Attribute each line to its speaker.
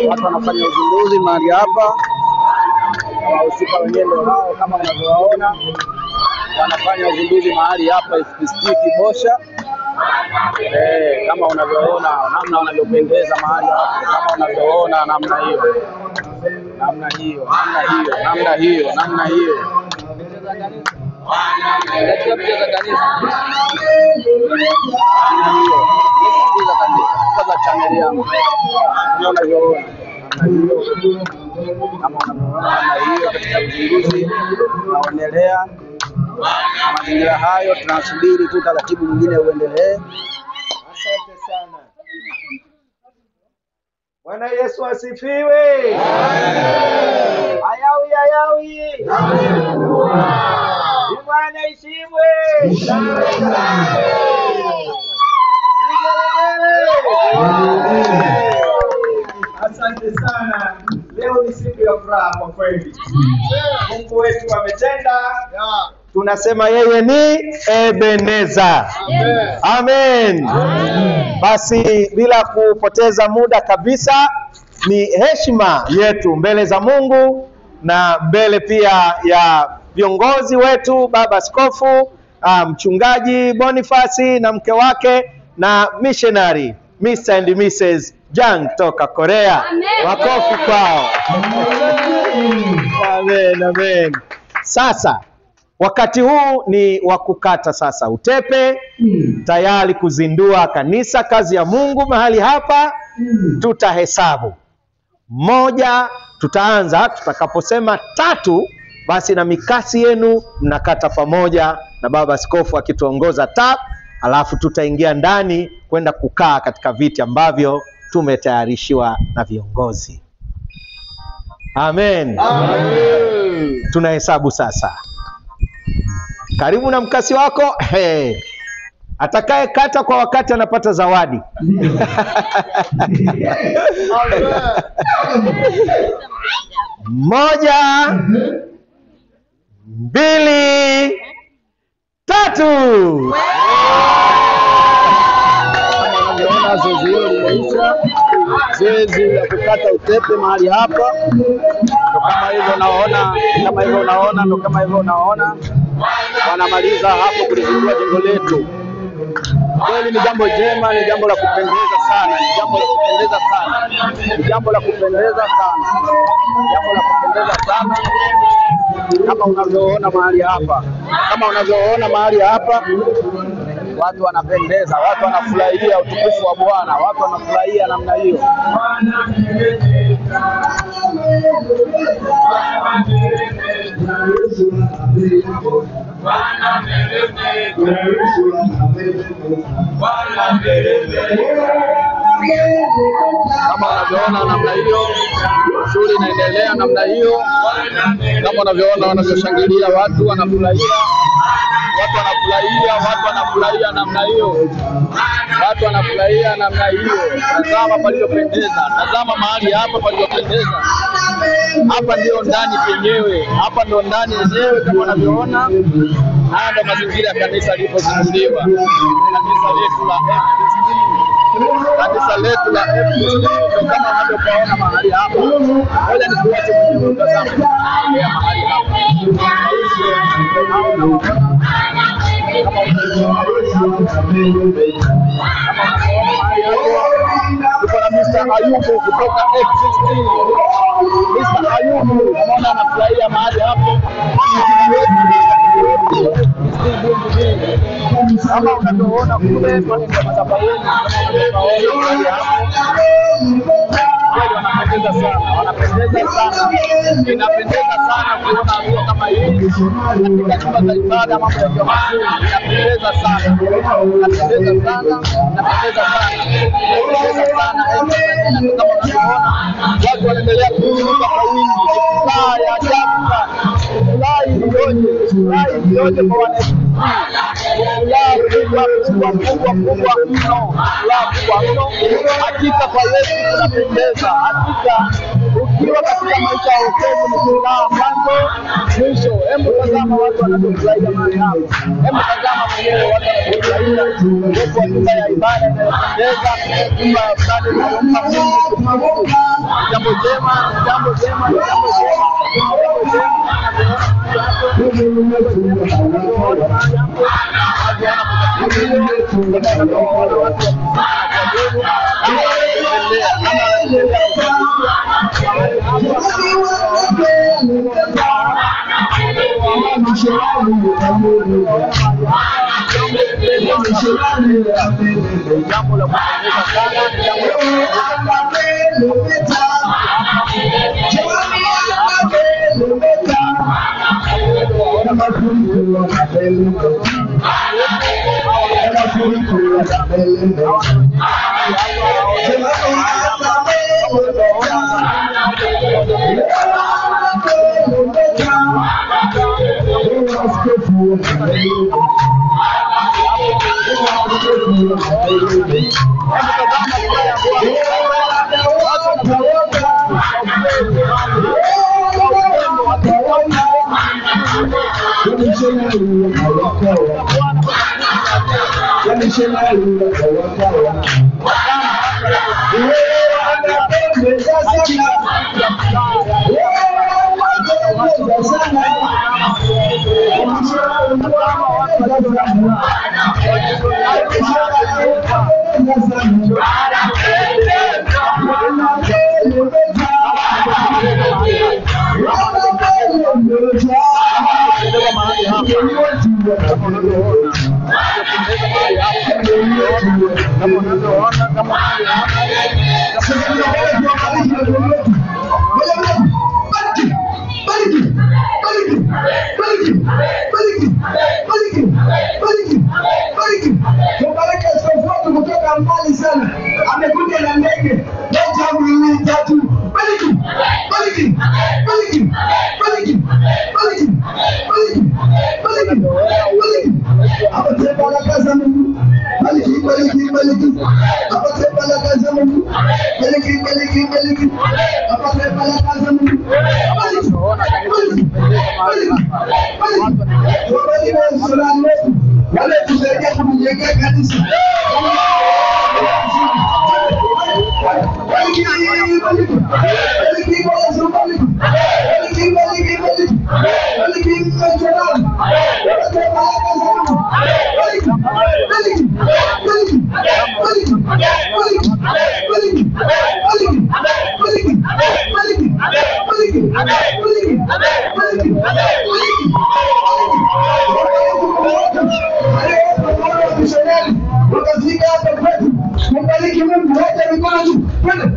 Speaker 1: Watu wanafanya uzinduzi mahali hapa, wahusika wenyewe ndio hao kama unavyowaona, wanafanya uzinduzi mahali hapa FPCT Kibosha. Kama unavyoona namna wanavyopendeza mahali hapa, kama unavyoona namna hiyo, namna hiyo, namna hiyo, namna hiyo, namna hiyo. Katika picha za kanisa, namna hiyo, picha za kanisa, picha za channel yangu, kama unavyoona namna hiyo, kama unavyoona namna hiyo katika uzinduzi unaoendelea. Mazingira hayo tunasubiri tu taratibu mwingine uendelee.
Speaker 2: Asante sana. Bwana Yesu asifiwe. Ayawi ayawi. Bwana ishimwe. Asante sana. Leo ni siku ya furaha kwa kweli. Mungu wetu ametenda. Tunasema yeye ni Ebeneza. Amen. Amen. Basi bila kupoteza muda kabisa, ni heshima yetu mbele za Mungu na mbele pia ya viongozi wetu, Baba Askofu, Mchungaji Bonifasi na mke wake, na missionary Mr. and Mrs. Jang toka Korea. Makofi kwao. Amen, amen. Sasa wakati huu ni wa kukata sasa utepe, tayari kuzindua kanisa, kazi ya Mungu mahali hapa. Tutahesabu moja, tutaanza tutakaposema tatu, basi na mikasi yenu mnakata pamoja na Baba Askofu akituongoza tap, alafu tutaingia ndani kwenda kukaa katika viti ambavyo tumetayarishiwa na viongozi. Amen. Amen. Tunahesabu sasa. Karibu na mkasi wako. Hey. Atakaye kata kwa wakati anapata zawadi. 1, 2, 3.
Speaker 1: Kama zoezi hilo limeisha, zoezi la kukata utepe mahali hapa, ndo kama hivyo unaona, kama hivyo unaona, ndo kama hivyo unaona wanamaliza hapo kulizindua jengo letu. Kweli ni jambo jema, ni jambo la kupendeza sana, ni jambo la kupendeza sana, ni jambo la kupendeza sana, jambo la kupendeza sana. Kama unavyoona mahali hapa, kama unavyoona mahali hapa, watu wanapendeza, watu wanafurahia utukufu wa Bwana, watu wanafurahia namna hiyo. Kama unavyoona namna hiyo, shughuli inaendelea namna hiyo. Kama unavyoona wanavyoshangilia, watu wanafurahia, watu wanafurahia, watu wanafurahia namna hiyo, watu wanafurahia namna hiyo. Tazama palipopendeza, tazama mahali hapa palipopendeza. Hapa ndio ndani penyewe, hapa ndio ndani yenyewe kama unavyoona. Haya ndio mazingira ya kanisa lilipozinduliwa, kanisa letu la FPCT, kanisa letu la FPCT ndio kama unavyoona mahali hapa. Ngoja nikuache mwenyewe utazame mahali hapa. Tuko na Mr. Ayubu kutoka F16. Mr. Ayubu unaona anafurahia mahali hapo. Kama unavyoona kule pale ndio madhabahuni, kama unavyoona mahali hapo. Kweli wanapendeza sana, wanapendeza sana. Inapendeza sana kuona hatua kama hii katika nyumba za ibada, mambo yakiwa mazuri. Inapendeza sana, inapendeza sana, inapendeza sana, inapendeza sana. Kama unavyoona watu wanaendelea kuruka kwa wingi. Furaha ya ajabu sana, furaha iliyoje, furaha iliyoje kwa wana furaha kubwa kubwa kubwa kubwa mno, furaha kubwa mno. Hakika kwa Yesu kunapendeza, hakika Ukiwa katika maisha ya wokovu ni furaha mwanzo mwisho. Hebu tazama watu wanavyofurahia mahali hapa. Hebu tazama mwenyewe watu wanavyofurahia uwepo wa nyumba ya ibada inayopendeza, nyumba ya ibada inayompa Mungu utukufu. Jambo jema, jambo jema, jambo jema, jambo jema. Jambo la kupendeza sana, jambo la kupendeza
Speaker 3: Wakafika hapa kwetu, mbariki Mungu, wacha mikono juu, twende.